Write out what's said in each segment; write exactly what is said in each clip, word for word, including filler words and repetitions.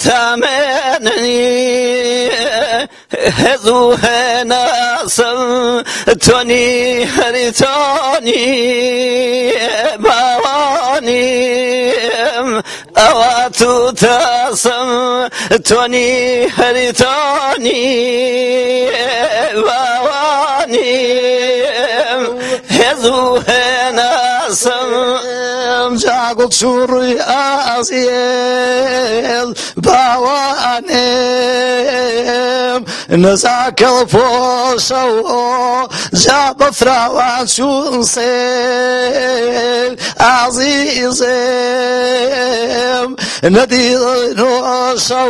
Tameni, hezu hena sam, toni hari toni, bawani, awatu tasam, toni hari toni, bawani, hezu hena sam. Jago churi aziel, bawanem, nazakel posho, jaba frawan chunsel, azizem, nadil no sho,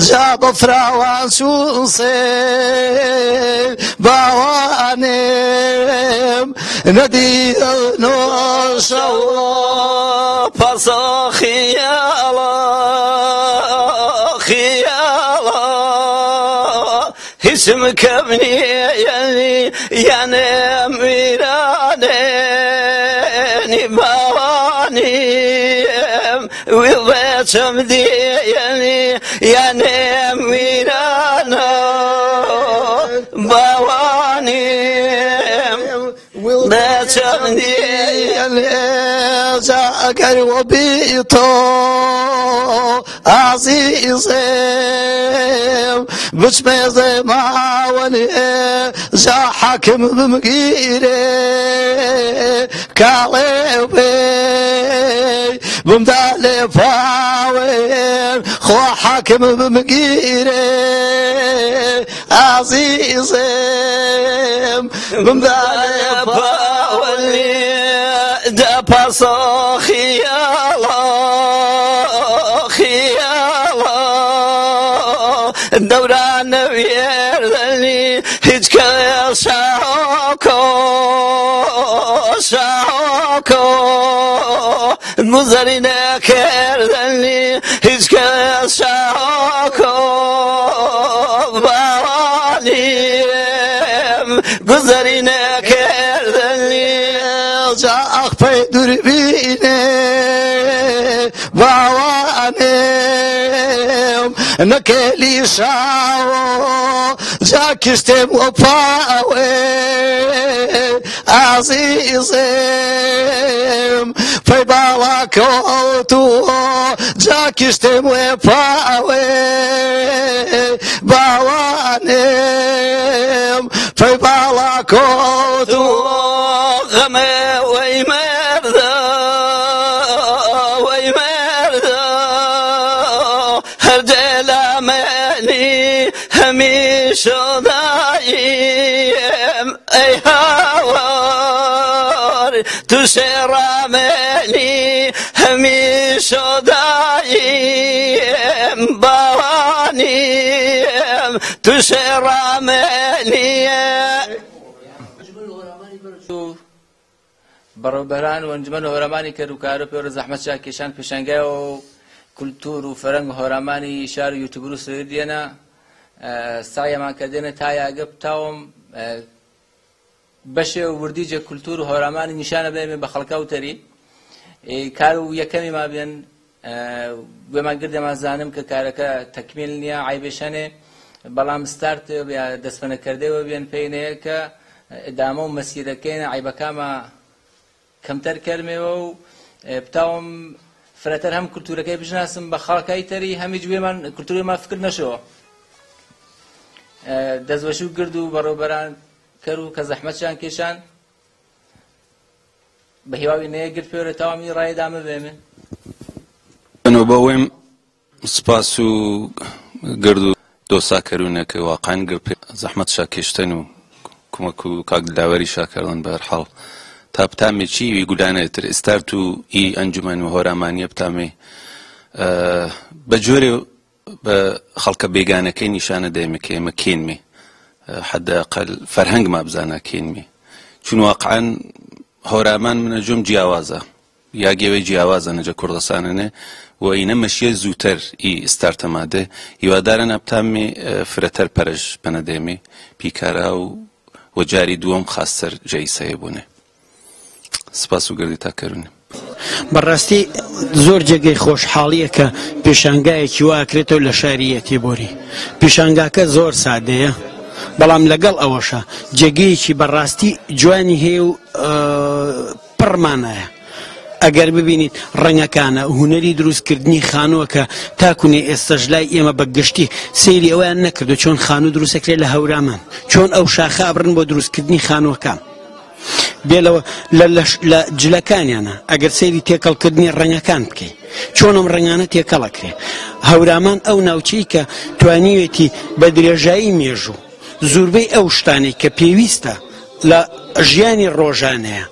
jaba frawan chunsel, bawanem, Nadil no sho, paso khiyala, khiyala. Hisim kamni yani, yani mirane, ni bawani, Wilbecham di yani, yani mirana, bawani. Wilbecham di yani, za akari wabito, azizem. Bichmeze mawani, za hakim bimgire, kale be. Bumdale pawen, khua hakim bimgire, azizem. Bumdale pawen, da paso khiyala, khiyala. Daurana wierdani, hichka shahoko, shahoko. Guzari nekerdani, hichka shahoko, bawani. Guzari nekerdani, ja akhpe durbine, bawanem, nakeli shawo, ja kishtem wapawe. Azizem, pay bala kotu, ja kishtem we pawe, bawanem, pay bala kotu, game we merda, we merda, her dela meni, hemisho daim. Ey hawar, tu serameni, hemisho daim, bawanim, tu serameni. بەڕێوەبەران و ئەنجومەن هۆرەمانی کەروکارو پێوەرە زەحمەت چاکێشان پێشانگای و کولتور و فەرەنگ و هۆرەمانی شار و یوتوبەر و سەیردیەنە، ئە، سەعیەمان کەدێنە تا یاگە بتاوم، ئە، بەشێ وردی جە کولتور و هۆرەمانی نیشانە بێمێ بە خەڵکا و تەری. ئێ، کار و یەکەمی ما بێن، ئە، گوێمان گردێ ما زانم کە کارەکە تەکمیل نیە، عەیبێشەنێ، بەڵام ستارت یا دەسپەنەکەردەی وە بێن پێینەیە کە ئیدامە و مەسیرەکەینە عەیبەکاما کەمتەر کەرمێوە و، ئێ، بتاوم فرەتەر هەم کولتورەکەی بشناسم بە خەڵکای تەری، هەمیچ وێمان کولتورێ ما فکر نەشەوە. ئێ، دەسوەشو گرد و بەڕێوەبەران کەرو کە زەحمەتشان کێشان، بە هیواوی نەیە گرد پێوەرە تاوامی ڕای ئیدامە بێمێ. بەنەوبەوەیم سپاس و گرد و دۆسا کەروونە کە واقعەن گرد پێ زەحمەتشا کێشتن و کومەک و کاک دلاوەریشا کەردن. بە هەر حاڵ، تا بتامێ چی وی گولانەێتر ئستارت و ئی ئەنجومەن و هۆرامانیە بتامێ، ئە، بە جۆرێ بە خەڵکە بێگانەکەی نیشانە دەێمێ کە ئێمە کێنمێ، ئە، حەداقەل فەرهەنگما بزانا کێنمێ. چون واقعەن هۆرامان منە جۆم جیاوازە. یاگێوەی جیاوازە نەجە کوردەسانەنێ و ئینە مەشیە زووتەر ئی ئستارتە مادە. هیوادارەن ئەبتامێ، ئە، فرەتەر پەرەش پەنە دەێمێ پیکارا و وە جاری دووەم خاستەر جەیسەێ بوونێ. سپاس و گردی تا کەروونێ. بەڕاستی زۆر جێگەی خۆشحاڵییە کە پێشانگایەکی وا ئەکرێتەوە لە شاری یەتێبۆری. پیشانگاکە زۆر سادەیە، بەڵام لەگەڵ ئەوەشا جێگەیەکی بەڕاستی جوانی هەیە و، ئە، پڕ مانایە. ئەگەر ببینیت ڕەنگەکانە، هونەری دروستکردنی خانووەکە تاکوونێ ئێستەش لای ئێمە بە گشتی سەیری ئەوەیان نەکردووە چۆن خانوو دروست ئەکرێت لە هەورامان، چۆن ئەو شاخە ئەبڕن بۆ دروستکردنی خانووەکان. بێ لەوە لە، لە، لە جلەکانیانە، ئەگەر سەیری تێکەڵکردنی ڕەنگەکان بکەی، چۆن ئەم ڕەنگانە تێکەڵ ئەکرێ. هەورامان ئەو ناوچەی کە توانیوێتی بە درێژایی مێژوو زوربەی ئەو شتانەی کە پێویستە لە ژیانی ڕۆژانەیە،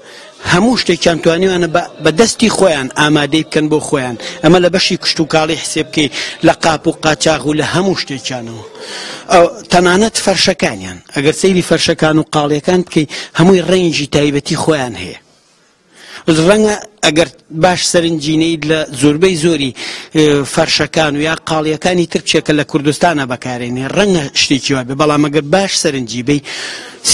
هەموو شتێکیان توانیوانە بە، بە دەستی خۆیان ئامادەی بکەن بۆ خۆیان. ئەمە لە بەشی کشتوکاڵی حسێب بکەی، لە قاپ و قاچاغ و لە هەموو شتێکیانەوە. ئەو تەنانەت فەرشەکانیان، ئەگەر سەیری فەرشەکان و قاڵیەکان بکەی، هەمووی ڕەنگی تایبەتی خۆیان هەیە. ڕەنگە ئەگەر باش سەرنجی نەیت لە زۆربەی زۆری، ئێ، فەرشەکان و یا قاڵیەکانی تر بچێ کە لە کوردستانە بەکارێنێ، ڕەنگە شتێکی وا بێ، بەڵام ئەگەر باش سەرنجی بەی،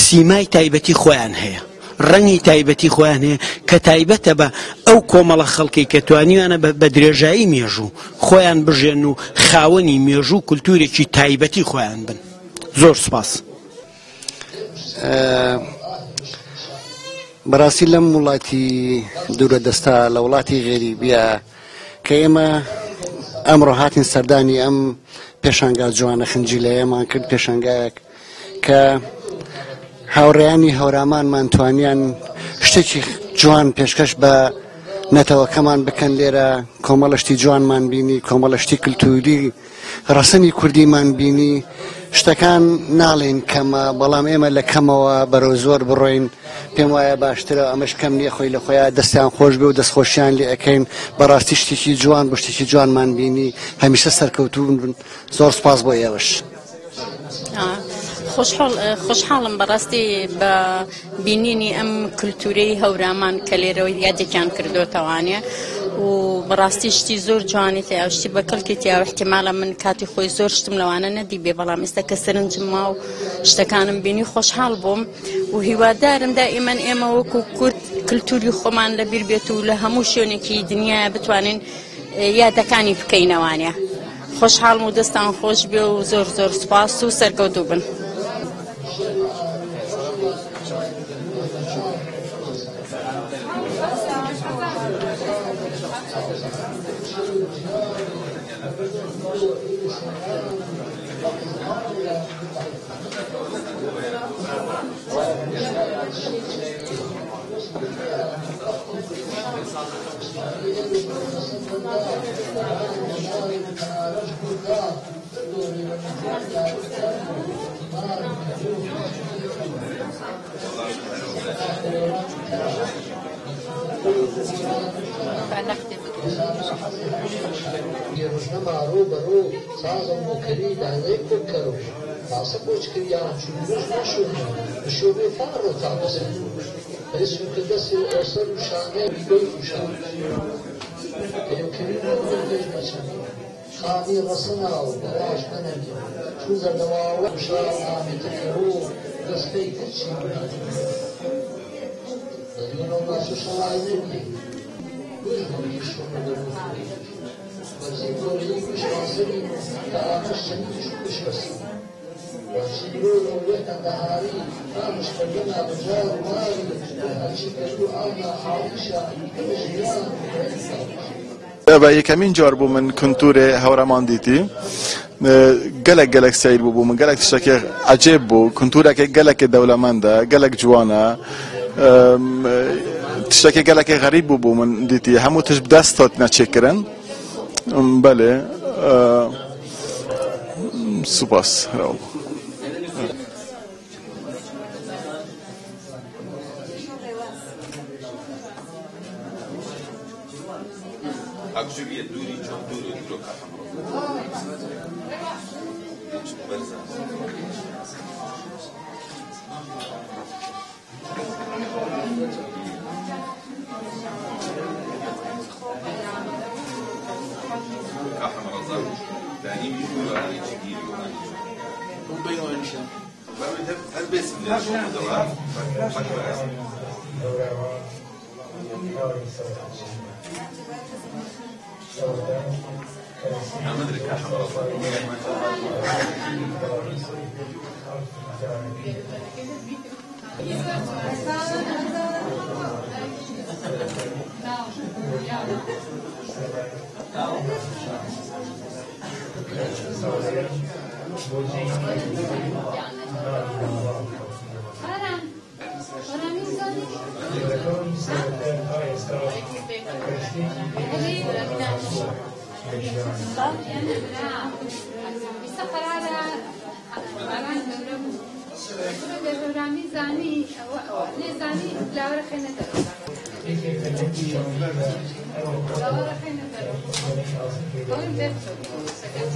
سیمای تایبەتی خۆیان هەیە، ڕەنگی تایبەتی خۆیان هەیە کە تایبەتە بە ئەو کۆمەڵە خەڵکەی کە توانیوانە بە، بە درێژایی مێژوو خۆیان بژێن و خاوەنی مێژوو و کولتورێکی تایبەتی خۆیان بن. زۆر سوپاس. ئە، بەڕاستی لەم وڵاتی دوورە دەستا، لە وڵاتی غەریبیە کە ئێمە ئەمڕۆ هاتین سەردانی ئەم پێشانگا جوانە خنجیلەیەمان کرد، پێشانگایەک کە هاوڕێیانی هەورامانمان توانیان شتێکی جوان پێشکەش بە نەتەوەکەمان بکەن. لێرە کۆمەڵە شتی جوانمان بینی، کۆمەڵە شتی کولتوری، ڕەسەنی کوردیمان بینی. شتەکان ناڵێن کەمە، بەڵام ئێمە لە کەمەوە بەرەو زۆر بڕۆین، پێم وایە باشترە. ئەمەش کەم نییە، خۆی لە خۆیان دەستیان خۆش بێ و دەستخۆشیان لێ ئەکەین. بەڕاستی شتێکی جوان بوو، شتێکی جوانمان بینی. هەمیشە سەرکەوتوو بن. زۆر سوپاس بۆ ئێوەش. ئا، خۆشحاڵ-، ئە، خۆشحاڵم بەڕاستی بە بینینی ئەم کولتورەی هەورامان کە لێرەوە یادێکیان کردۆتەوانێ و بەڕاستی شتی زۆر جوانی تیا و شتی بەکەڵکی تیا و احتیمالە من کاتی خۆی زۆر شتم لەوانە نەدیبێ، بەڵام ئێستا کە سەرنجم ما و شتەکانم بینی خۆشحاڵ بووم و هیوادارم دائیمەن ئێمە وەکو کورد کولتوری خۆمان لە بیر بێت و لە هەموو شوێنێکی دنیایا بتوانین یادەکانی بکەینەوانێ. خۆشحاڵم و دەستان خۆش بێ و زۆر زۆر سوپاس و سەرکەوتوو بن. ڕووبەڕوو سازم و کەری دانەی کوکەر و پاسە کۆچ کریان چون روز نەشون بشوێ فار و تابەزێن. پرس و کردەسی ئەوسەر و شانەی بیگەی و شان. پێم کردی بۆ دەی بەچەند خانی ڕەسەنا و بەڵاش بەنەنی چون زەردەواڵە شان نامی تەکەرو دەستەی هەرچی بەدیونەو ناسو شەڵای نەنی. ئەڤە یەکەمین جار بوو من کونتورێ هەورامان دیتی. ئێ، گەلەک، گەلەک سەیر بوو بۆ من، گەلەک تشتەکێ عەجێب بوو، کونتورەکێ گەلەکێ دەولەمەندە، گەلەک جوانە. ئێم، تشتەکێ گەلەکێ غەریب بوو بۆ من دیتی، هەموو تشت بدەست هاتنە چێکرن. ئێم، بەلێ، ئێ، سوپاس.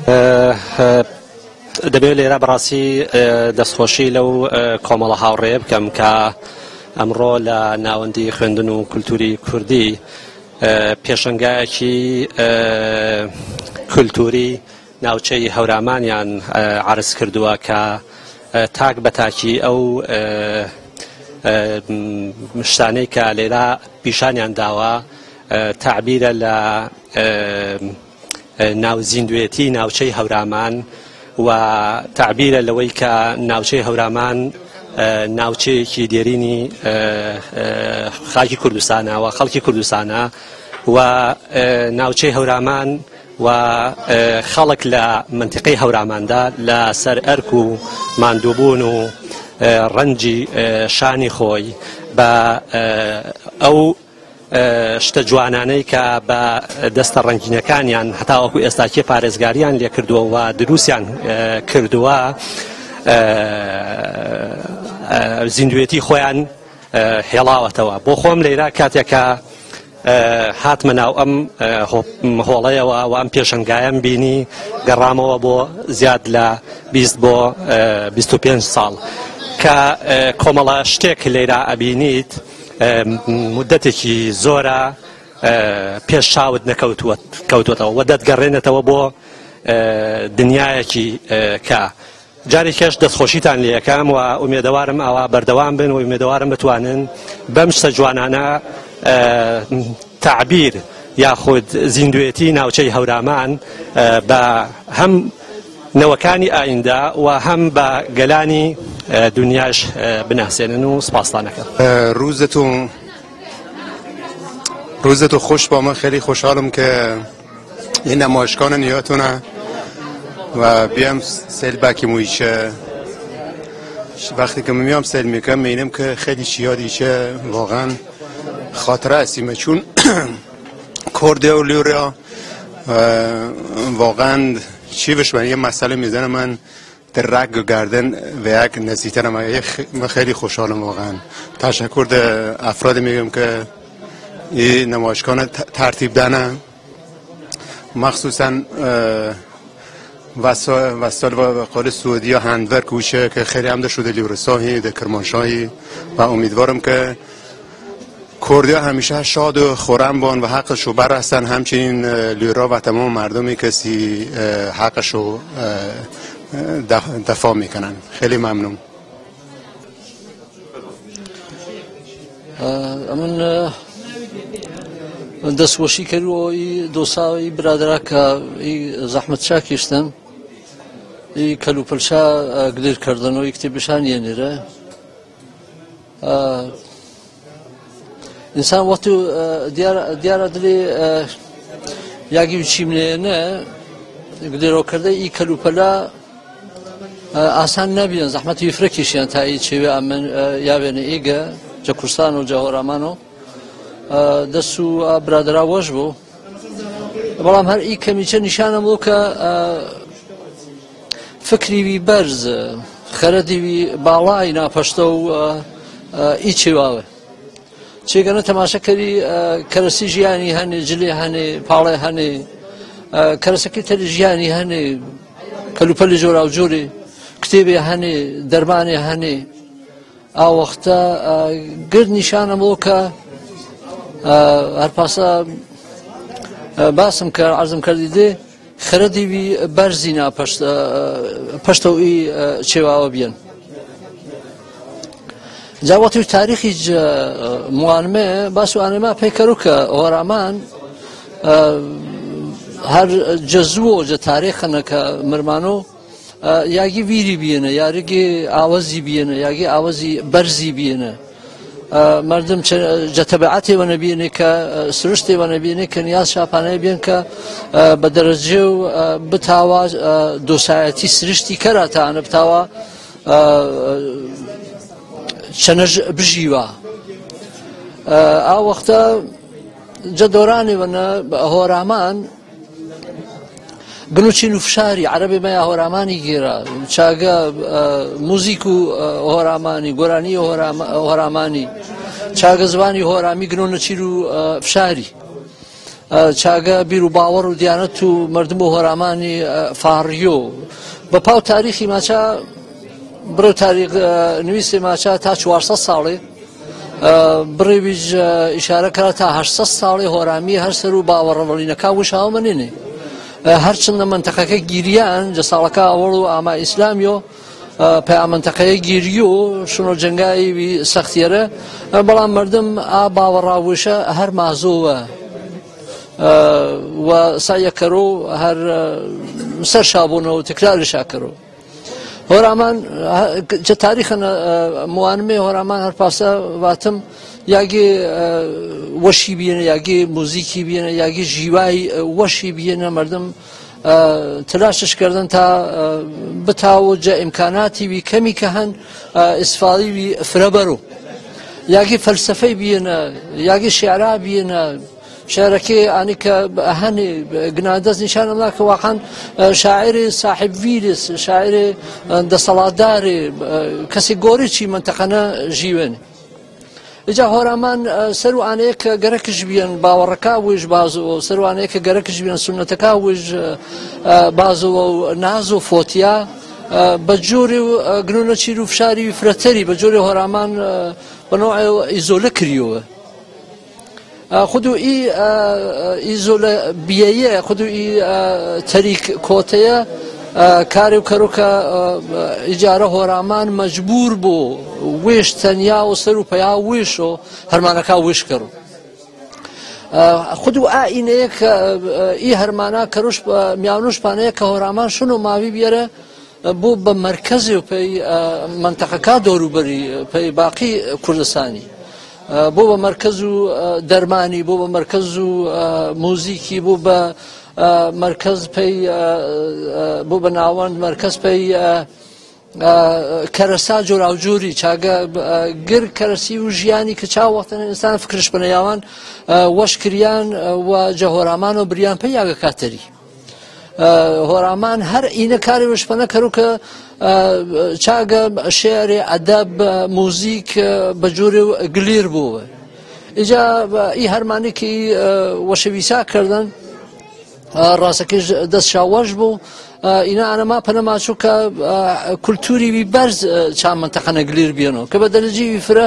ئە، ئە، دەمەوێت لێرە بەڕاستی، ئە، دەستخۆشی لەو، ئە، کۆمەڵە هاوڕێیە بکەم کە ئەمڕۆ لە ناوەندی خوێندن و کولتوری کوردی، ئە، پێشەنگایەکی، ئە، کولتوری ناوچەی هەورامانیان، ئە، عەرز کردووە کە، ئە، تاک بە تاکی ئەو، ئە، ئە، م-، شتانەی کە لێرە پیشانیان داوە، ئە، تەعبیرە لە، ئە، ئە، ناو زیندوێتی ناوچەی هەورامان و تەعبیرە لەوەی کە ناوچەی هەورامان، ئە، ناوچەیەکی دێرینی، ئە، ئە، خاکی کوردستانە و خەڵکی کوردستانە و، ئە، ناوچەی هەورامان و، ئە، خەڵک لە منتیقەی هەوراماندا لە سەر ئەرک و ماندووبوون و، ئە، ڕەنجی، ئە، شانی خۆی بە، ئە، ئەو، ئە، شتە جوانانەی کە بە دەستە ڕەنگینەکانیان هەتاوەکو ئێستاکێ پارێزگاریان لێکردووە و دروستیان، ئە، کردووە، ئە، ئە، زیندوێتی خۆیان ئە، هێڵاوەتەوە. بۆ خۆم لێرە کاتێکا، ئە، هاتمە ناو ئەم، ئە، هۆ-، هۆڵەیەوە و ئەم پێشەنگایەم بینی، گەڕامەوە بۆ زیاد لە بیست بۆ، ئە، بیست و پێنج ساڵ کە، ئە، کۆمەڵە شتێک لێرە ئەبینیت، ئە، مودەتێکی زۆرە، ئە، پێش چاوت نەکەوتووە-، کەوتووەتەوە و دەتگەڕێنێتەوە بۆ، ئە، دنیایەکی، ئە، کە جارێکیش دەستخۆشیتان لێ یەکەم و ئومێدەوارم ئاوا بەردەوام بن و ئومێدەوارم بتوانن بەم شتە جوانانە، ئە، تەعبیر یاخود زیندوێتی ناوچەی هەورامان، ئە، بە هەم نەوەکانی ئایندە و هەم بە گەلانی، ئە، دونیاش، ئە، بناسێنن و سپاستان ئەکەم. ئە، روزتون، روزتون خوش با. من خیلی خوشحالم که این نمایشگاه نیاتونه و بیام سیل بکیم و ایچه. وقتی که میام سیل می‌کنم، می‌بینم که خیلی چیاد ایچه واقعاً خاطره هستیم، چون کردیا و لوریا، اه، واقعاً چی بشه، من یه مثل می‌زنم، من در رگ گردن و یک نزدیکترم. یه خ-، من خیلی خوشحالم واقعاً. تشکر در افراد می‌گم که این نمایشگاه ت-، ترتیب دنه. مخصوصاً، اه، وسا-، وسایل و قول سعودی یا هندورک اوشه که خیلی هم در شده لورساهی، در کرمانشاهی و امیدوارم که کردیا همیشه شاد و خرم بان و حقشو برسن، همچنین، اه، لورا و تمام مردمی که سی، اه، حقشو، اه، دف-، دفاع می‌کنن. خیلی ممنون. ئە، ئەمن، ئە، دەستخۆشی کەرووە ئی دۆسا، ئی برادەرا کە ئی زەحمەت چا کیشتن، ئی کەلوپەل چا، ئە، گلیر کردن و ئی کتێبشان یەنێرە. ئە، ئینسان وەختو، ئە، دیار-، دیارە دلێ، ئە، یاگی و چیمنەیەنە گلێرۆ کردە ئی کەلوپەلا، ئە، ئاسان نابیەن، زەحمەت وی فرە کیشیان تا ئی چێوێ ئەمن، ئە، یاوێنە ئیگە، جە کوردستان و جە هۆرامانۆ، ئە، دەس و ئا برادەرا وەش بوو. بەڵام هەر ئی کەمیچە نیشانە بۆ کە، ئە، فکری وی بەرز، خەرەدی وی باڵای ناپەشتە و، ئە، ئە، ئی چێواوە. چێگەنە تەماشە کەری، ئە، کەرەسی ژیانی هەنێ، جلێ هەنێ، پاڵێ هەنێ، ئە، کەرەسەکی تەری ژیانی هەنێ، کەلوپەلی جۆراوجۆرێ، کتێبێ هەنێ، دەرمانێ هەنێ. ئا وەختە، ئە، گرد نیشانە مۆ کە، ئە، هەرپاسە، ئە، باسم کە عەرزم کەردی دێ، خەرەدی وی بەرزی نا پەشت-، ئە، پەشتەو ئی، ئە، چێواوە بیەن. جا وەختیش تاریخیش، ئە، موانمێ، باس و ئانێما پەی کەروو کە هۆرامان، ئە، هەر جەزوو جە تاریخەنە کە مرمانۆ، ئە، یاگی ویری بیەنە، یاگی ئاوەزی بیەنە، یاگی ئاوەزی بەرزی بیەنە. ئە، مەردم چە-، جە تەبیعەتێ وەنە بیەنێ کە، ئە، سروشتێ وەنە بیەنێ کە نیاز شاپانەیە بیەن کە، ئە، بە دەرەجێ و، ئە، بتاوا، ئە، دۆسایەتی سروشتی کەرا تا ئەنە بتاوا، ئە، چەنەش بژیوا. ئە، ئا وەختە جە دۆرانێ وەنە هۆرامان گنوچین و فشاری، عەرەبێ مەیا هۆرامانی گێرا، چاگە، ئە، موزیک و، ئە، هۆرامانی، گۆرانی هۆرام-، هۆرامانی، چاگە زوانی هۆرامی گنۆنەچیر و، ئە، فشاری. ئە، چاگە بیر و باوەڕ و دیانەت و مەردم و هۆرامانی، ئە، فاڕیۆ. بە پاو تاریخی ماچا، بڕێ و تاریخ، ئە، نویسێ ماچا تا چوارسەد ساڵێ، ئە، بڕێ ویش، ئە، ئیشارە کەرا تا هەشتسەد ساڵێ هۆرامی هەر سەر و باوەڕەوەڵینەکا وشاوە مەنێنێ. ئە، هەرچەندە مەنتەقەکە گیریان، جە ساڵەکا ئەوەڵ و ئاما ئیسلامیۆ، ئە، پەیا مەنتەقەیە گیریۆ، شنۆ جەنگایی وی سەختیەرە، ئە، بەڵام مەردم ئا باوەڕا وشە هەر مازۆوە. ئە، و سەعیە کەرۆ هەر، ئە، سەر شابوونە و تکرارشا کەرۆ. هۆرامان، ئە، جە تاریخەنە، ئە، موانمێ هۆرامان هەر پاسە واتم، یاگی، ئە، وەشی بیەنە، یاگی موزیکی بیەنە، یاگی ژیوای، ئە، وەشی بیەنە مەردم، ئە، تلاشش کردن تا، ئە، بتاو جە ئیمکاناتی وی کەمی کە هەن، ئە، ئیسفادەی وی فرە بەرۆ. یاگی فەلسەفەی بیەنە، یاگی شێعرا بیەنە، شێعرەکێ ئانی کە هەنێ گنادەس نیشانە دا کە واقعەن، ئە، شاعرێ ساحیب ویرس، شاعرێ، ئە، دەسەڵاتدارێ، ئە، کەسێ گۆرەی چی مەنتەقەنە ژیوێنێ. ئیجا هۆرامان، ئە، سەر و ئانەیە کە گەرەکش بیەن باوەڕەکا وش بازووە، سەر و ئانەیە کە گەرەکش بیەن سوننەتەکا وش، ئە، بازووە و ناز و فۆتیا، ئە، بە جۆرێ و، ئە، گنۆنەچیر و فشاری فرەتەری، بە جۆرێ هۆرامان، ئە، بە نۆعێ و ئیزۆلە کریەوە. ئە، خودو ئی، ئە، ئیزۆلە بیەیە، خودو ئی، ئە، تەریک کۆتەیە، ئە، کارێ و کەرۆ کە، ئە، ئیجارە هۆرامان مەجبوور بوو، وێش تەنیا و سەر و پەیا وێشۆ، هەرمانەکا وێش کەرۆ. ئە، خودو ئا ئینەیە کە، ئە، ئی هەرمانا کەرۆش، ئە، میاونوش پانەیە کە هۆرامان شنۆ ماوی بیەرە، بوو بە مەرکەزێ و پەی، ئە، مەنتەقەکا دەوروبەری، پەی باقی کوردستانی. ئە، بوو بە مەرکەز و، ئە، دەرمانی، بوو بە مەرکەز و، ئە، موزیکی، بوو بە، ئە، مەرکەز پەی، ئە، ئە، بوو بە ناوەند مەرکەز پەی، ئە، ئە، کەرەسا جۆراوجۆری، چاگە، ئە، گر کەرەسی و ژیانی کە چا وەختەنە ئینسان فکرش پنە یاوان، ئە، وەش کریان، ئە، و جە هۆرامان و بریان پەی یاگە کاتەری. ئە، هۆرامان هەر ئینە کارێ وش پنە کەرو کە، ئە، چاگە شێعرێ، ئەدەب، موزیک، ئە، بە جۆرێ گلیر بوو. ئیجا، ئە، ئی هەرمانی کە، ئە، وەشەویسا کردن، ئە، ڕاسەکیش دەسشا وەش بوو. ئە، ئینە ئانەما پنە ماچوو کە، ئە، کولتوری وی بەرز، ئە، چا مەنتەقەنە گلیر بیەنۆ. کە بە دەرەجەی وی فرە،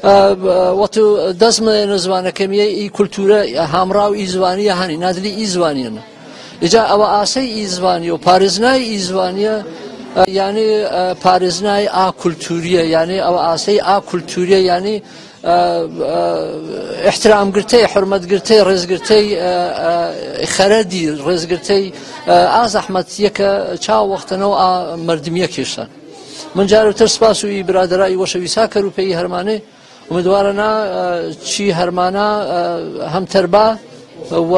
ئە، ئە، وەتو دەسمەێنە زوانەکەمیەی ئی کولتورە هامڕاو ئی زوانیە هەنی، نادلی ئی زوانیەنە. ئیجا ئەوە ئاسەی ئی زوانیە و پارێزنای ئی زوانیە، ئە، یانی، ئە، پارێزنای ئا کولتوریە، یانی ئەوە ئاسەی ئا کولتوریە، یانی، ئە، ئە، ئیحترام گرتەی، حورمەت گرتەی، ڕێز گرتەی، ئە، ئە، خەرەدی، ڕێز گرتەی، ئە، ئا زەحمەتیە کە چا وەختەنەو ئا مەردمیە کێشان. من جارێ تر سپاس و ئی برادەرا ئی وەشەویسا کەرو پێ ئی هەرمانێ. ئومیدوارەنا، ئە، چی هەرمانا، ئە، هەمتەر با و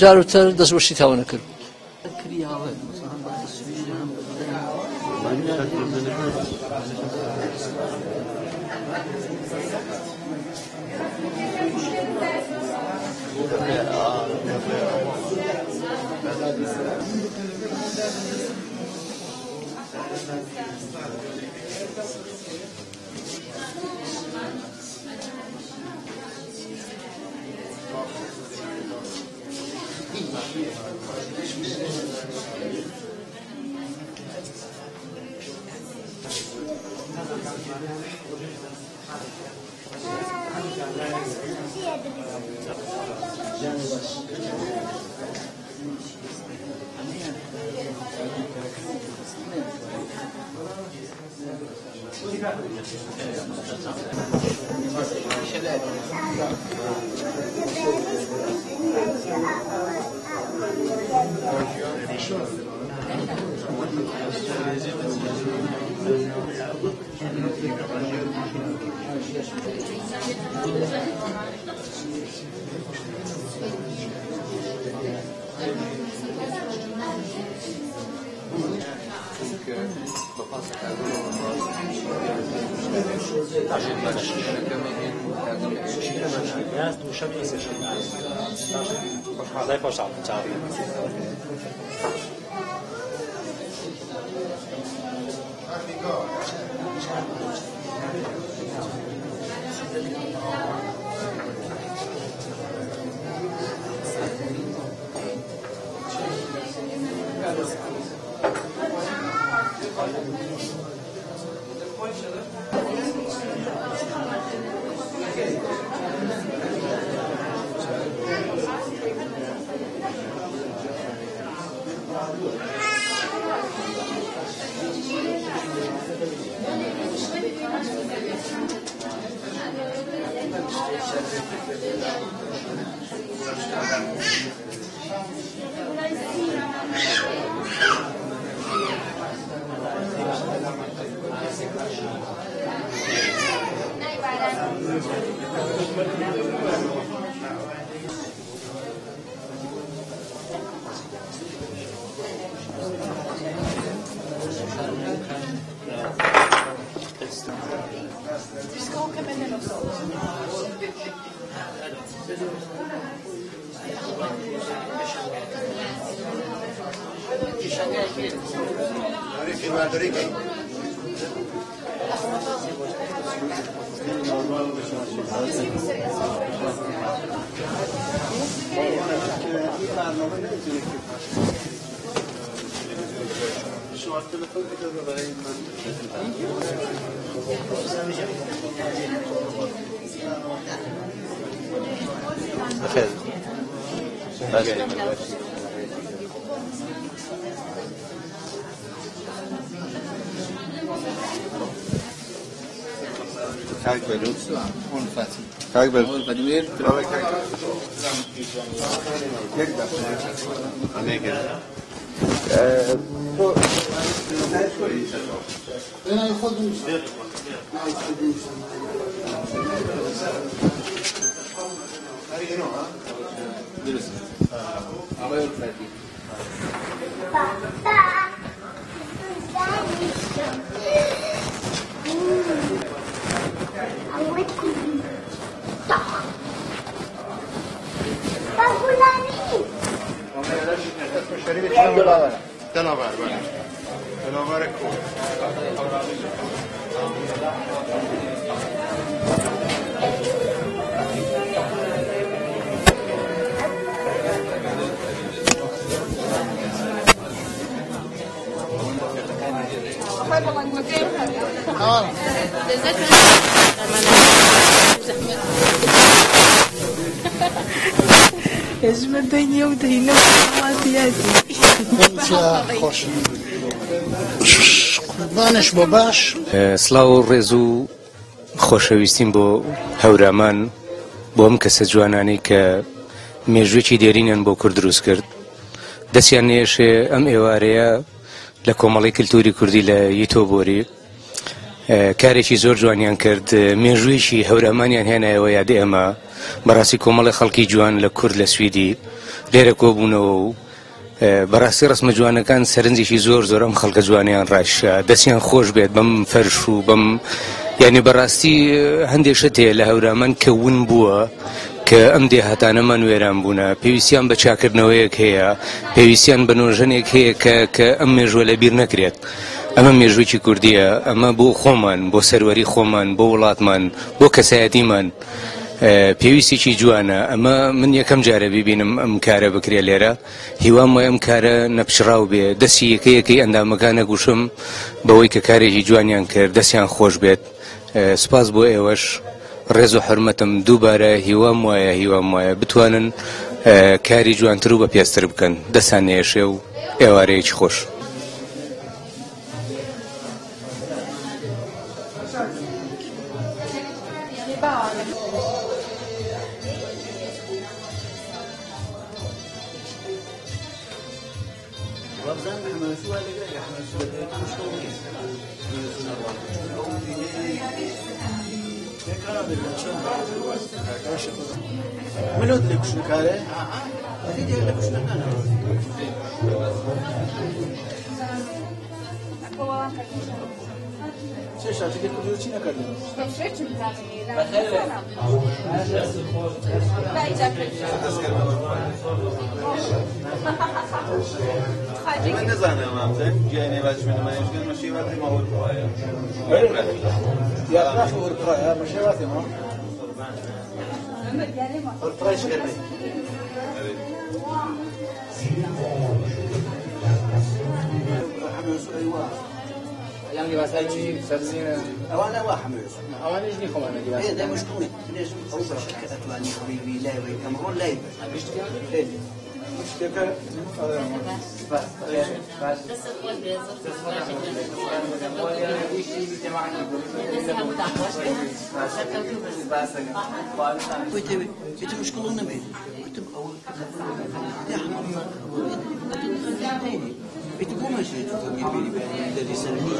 جارێ تر دەسوەشی تاوەنە کەرو. بخير. بس. قوربانش بۆ باش. سڵاو و ڕێز و خۆشەویستیم بۆ هەورامان، بۆ ئەم کەسە جوانانەی کە مێژوویەکی دێرینیان بۆ کورد دروست کرد. دەسیان نەیەشێ ئەم ئێوارەیە لە کۆمەڵەی کلتوری کوردی لە یوتۆبۆری، ئێ، کارێکی زۆر جوانیان کرد، مێژوویەکی هەورامانیان هێنایەوە یاد ئێمە. بەڕاستی کۆمەڵی خەڵکی جوان لە کورد لە سویدی لێرە کۆبوونەوە و ئێ، بەڕاستی ڕەسمە جوانەکان سەرنجێکی زۆر زۆر ئەم خەڵکە جوانەیان ڕاشکا. دەستیان خۆش بێت بەم فەرش و بەم، یعنی، بەڕاستی، ئێ، هەندێک شت هەیە لە هەورامان کە ون بووە، کە ئەم دێهاتانەمان وێران بوونە. پێویستیان بە چاکردنەوەیەک هەیە، پێویستیان بە نۆژەنێک هەیە کە، کە ئەم مێژووە لە بیر نەکرێت. ئەمە مێژوویەکی کوردیە، ئەمە بۆ خۆمان، بۆ سەروەری خۆمان، بۆ وڵاتمان، بۆ کەسایەتیمان، ئێ، پێویستێکی جوانە. ئەمە من یەکەم جارە بیبینم ئەم کارە بکرێ لێرە. هیوام وایە ئەم کارە نەپچڕاو بێ. دەستی یەکە یەکەی ئەندامەکان ئەگوشم بەوەی کە کارێکی جوانیان کرد، دەستیان خۆش بێت. ئێ، سوپاس بۆ ئێوەش، ڕێز و حورمەتم. دووبارە هیوام وایە، هیوام وایە بتوانن، ئێ، کاری جوانتر و بەپێزتر بکەن. دەستان نەیەشێ و ئێوارەیەکی خۆش. من نزانم، من جاي نبات من ما يشكل مشيوات ما هو القراية. يا أخي، هو القراية، مشيوات ما. Yang di bahasa Chin, Sarsin. Awan awan ini kau mana di bahasa? Eh, dia mesti kau ni. Dia semua kau bersyukur tu ani kau ni wilayah, kau ni wilayah. Habis dia. Eh. Ita, ita mushkiluna me. Ita, ita goma shi ita goma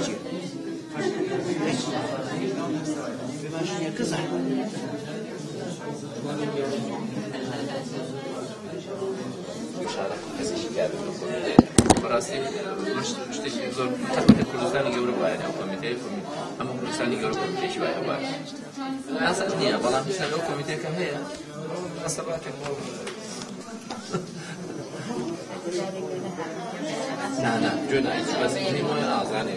shi. Bi mashi ya kaza. بەڕاستی مشتێکی زۆر خزمەتی کوردستانی گەورە بووە، یانی ئەو کۆمیتەی، هەموو کوردستانی گەورە کۆمیتەیەکی وایە بووە. ئاسان نییە، بەڵام هیچ لەو کۆمیتەیەکە هەیە. نا، نا، جوێن ئاچ، بەس ئینەی مۆیە ئازانێ.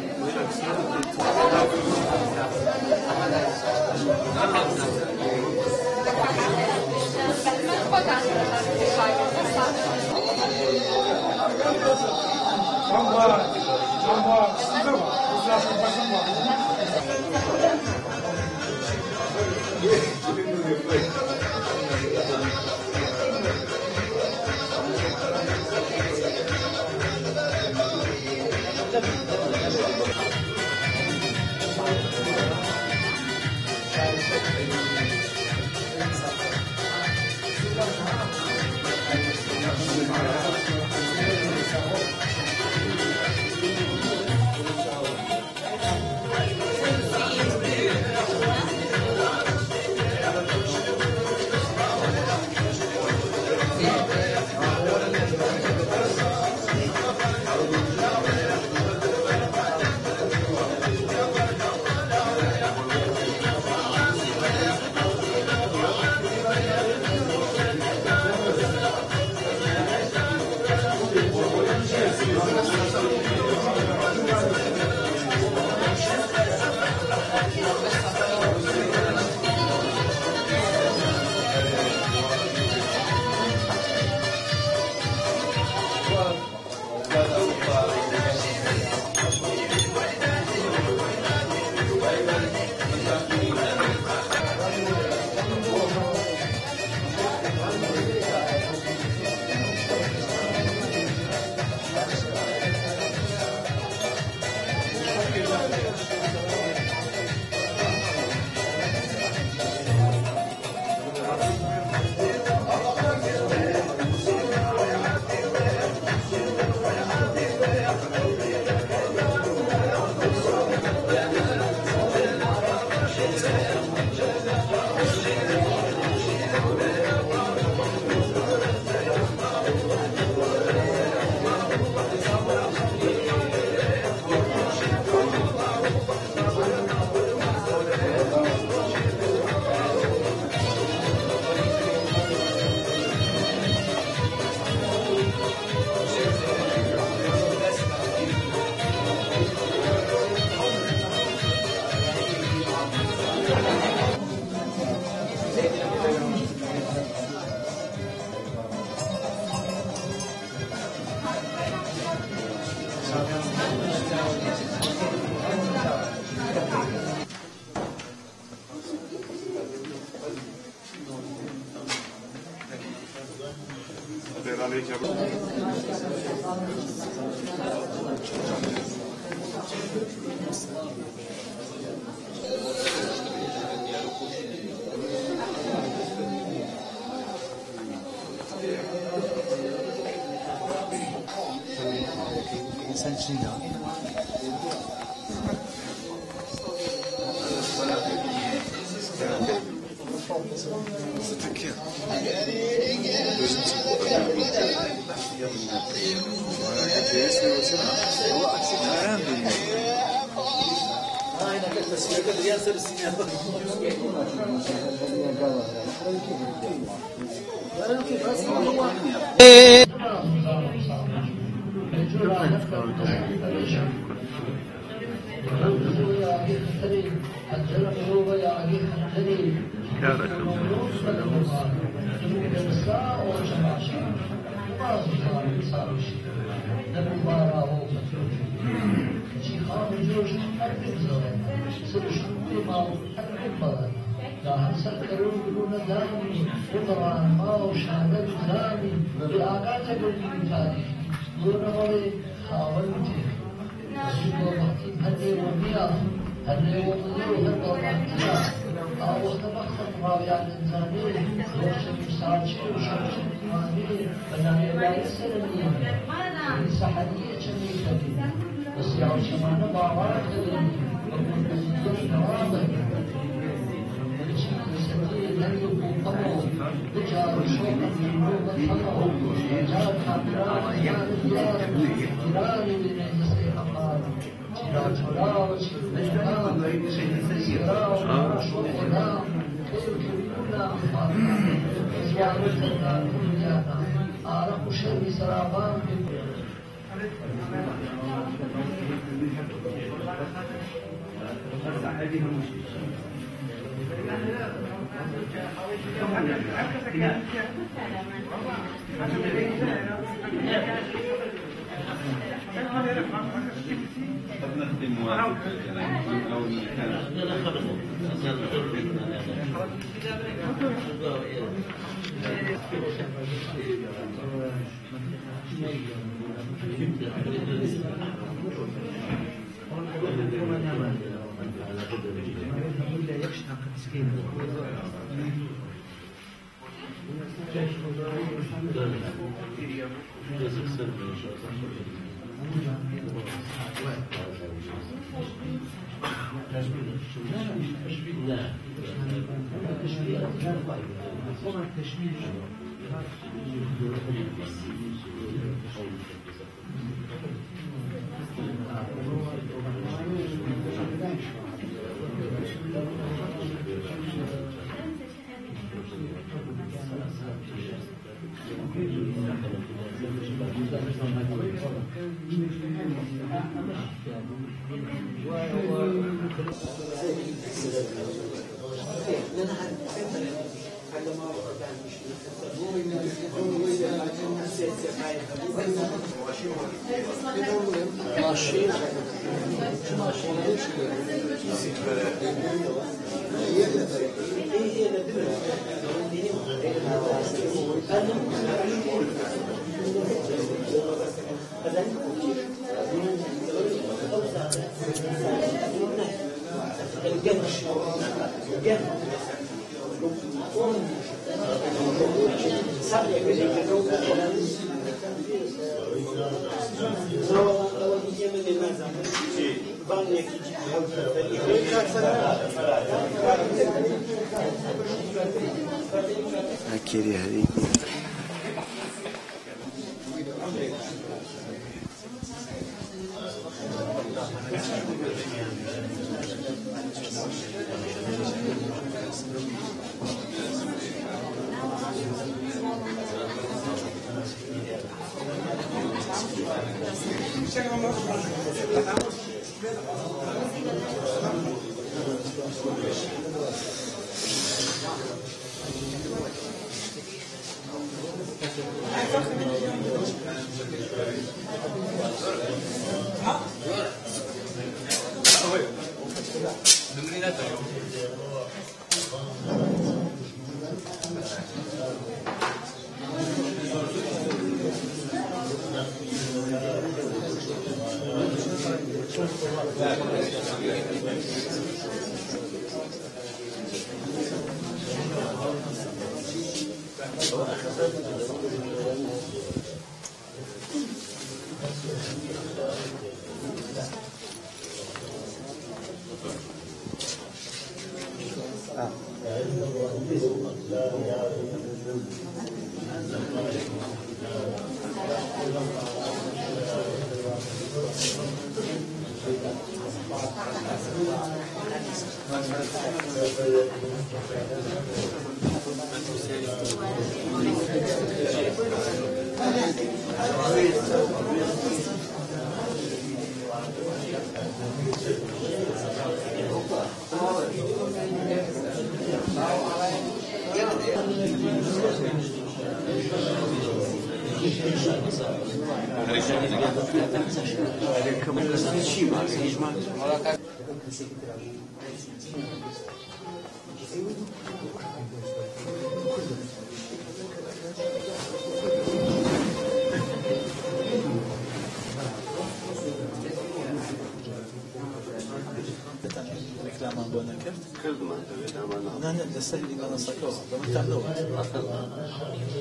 Reklama bona kert. Kırdım abi, reklama ne? Nane, da sehli mana sako, da mı tanıwa.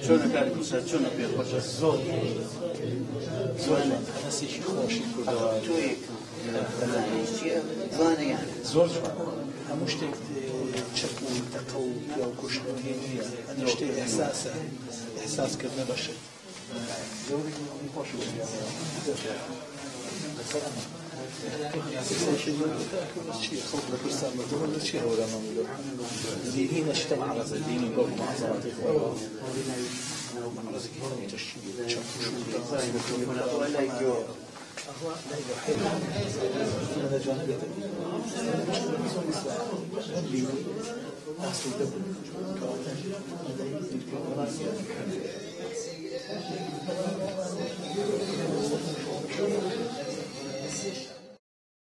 Çona kari kusa, çona pia kusa. Zor. Zor, ana si shi hoshi kuda. Zor. Amushte, e, çaku, takau, ya kushtu, ya. Amushte ihsas, ihsas kırma başı.